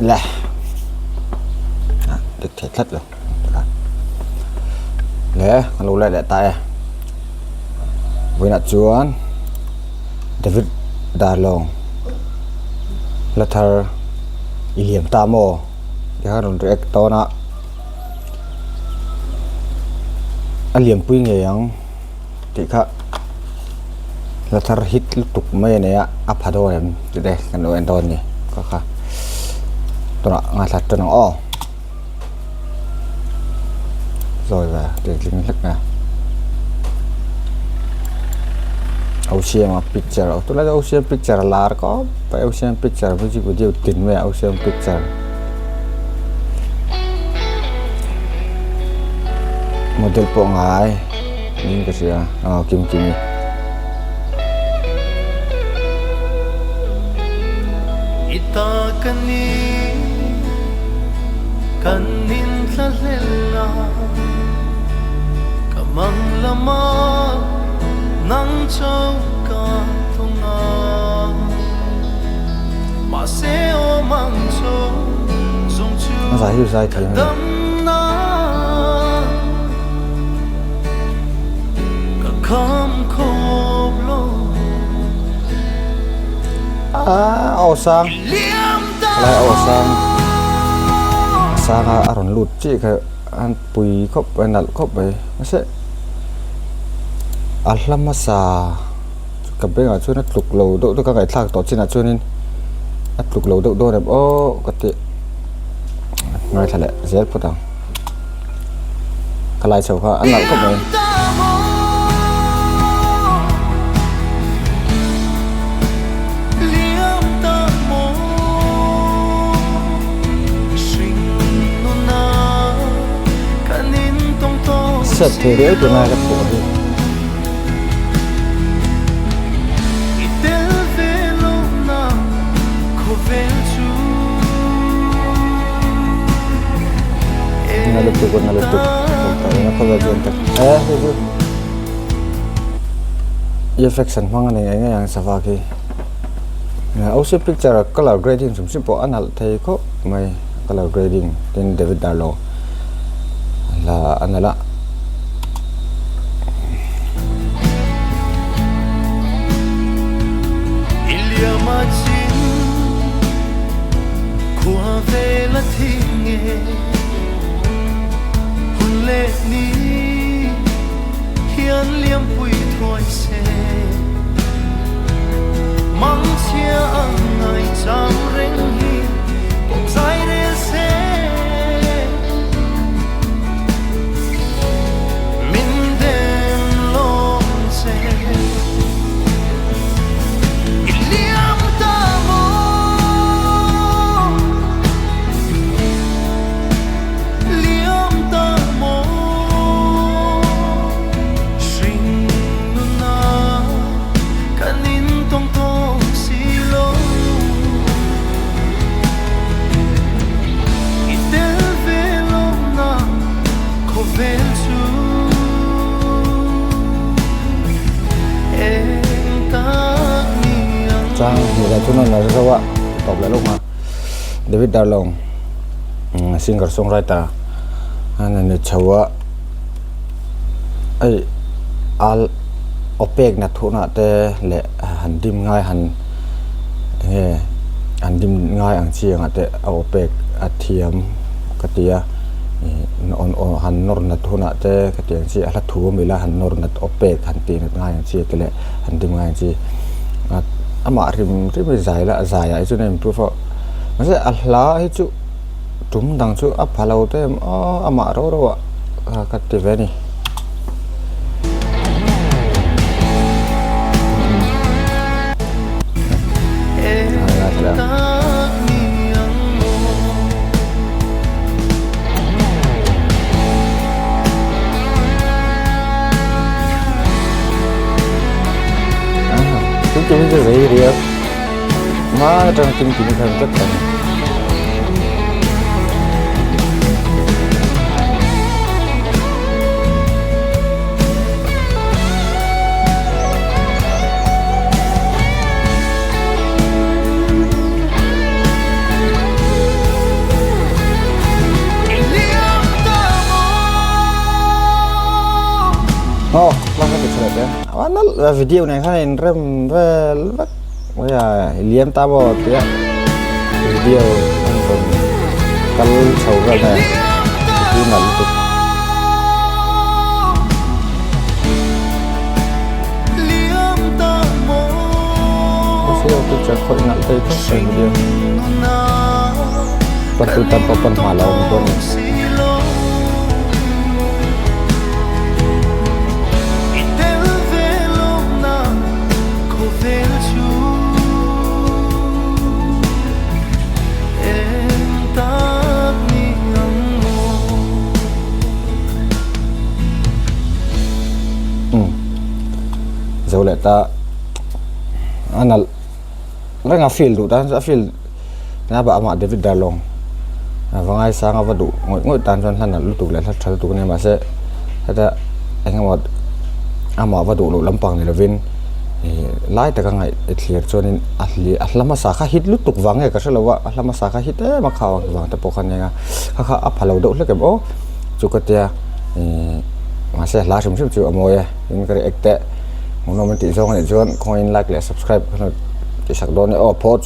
Le dik thei tlat lo le ka lo let leh ta e vawiinah chuan David Darlawng hla thar i liam ta maw tikhan rawn react dawn a a liampui ngei ang tih kha hla thar hit lutuk mai a nei a a pha dawn em tih te kan lo en dawn a ni kha kha tunah ngaithla tan ang aw zawi ve tih tling hlek mai a Osiama picture a tunlai chu Osiam picture a lar khawp mai Osiam picture music video tin mai a Osiam picture model pawh ngai. Niin ka hria a kim kim i. I ta ka ni kan in thla hlel a ka mang lama nang cho ka thung a mahse aw mang cho zawng chu A zai hi zai ka thiam a ni. dam na. Aw sang lai aw sang sanga a rawn lut chiah kha an pui khawp mai nalh khawp mai mahse a hla hmasa ka bengah chuan a tluk lo deuh deuh ka ngaihthlak tawh chinah chuanin a tluk lo deuh dawn em aw ka tih ngaithla leh zel phawt ang. Ka lai chho kha a nalh khawp mai. Set thei riau tunlai ka phuah hi. Na lutuk na lutuk na khawvel chu an tak e hei chu effects an hmang a ni ngei ngei ang sava khi OC picture a colour grading hrim hrim pawh a nalh thei khawp mai colour grading tin David Darlo la a nalh a. Chang hnih leh chu nawn a zo a tawp leh lawk a David Darlong singer songwriter a ni chho a hei al aw pek na thunah te leh han dim ngai han enge han dim ngai ang chi angah te a aw pek a thiam ka ti a ih han nawr nat hunah te ka ti ang chi a hla thu a mila han nawr nat aw pek han tih nat ngai ang chi te leh han dim ngai ang chi amah hrim hrim hi zai la zai ah hi chuan a improve a mahse a hla hi chu. Tum dang chu a pha lo te em aw amah rau rau ah ka ti ve a ni. Kim kim hi chu zei riau hma atang kim kim hi khan vek a ni. Aw hla ka ti tha leh teh a nalh a video nen khan a inrem vel vek mai a i liam ta maw tia video an rawn kal chho vel mai a ti nalh lutuk. Picture khawih nalh thei khawp mai video pantu tan pawh pan hma lo a ni dawn a ni. Zo leh ta a nalh reng a feel duh tan a feel na bah amah David Darlong a va ngaisang a va duh ngawih ngawih tan chuan hla nalh lutuk leh hla tha lutuk a nia mahse heta eng emaw amah va duh loh lampang ni lovin ih lai taka ngaih thlir chuanin a hli a hla hmasa kha hit lutuk vang nge ka hre lo a a hla hmasa kha hit em a kha vang te pawh kha nia kha kha a pha lo deuh hlek em aw chu ka tia ih mahse hla hrim hrim chu a mawi e tin ka react teh hmuhnawm an tih zawng a nih chuan khawngaih in like leh subscribe kha tihsak dawn nia aw phawt.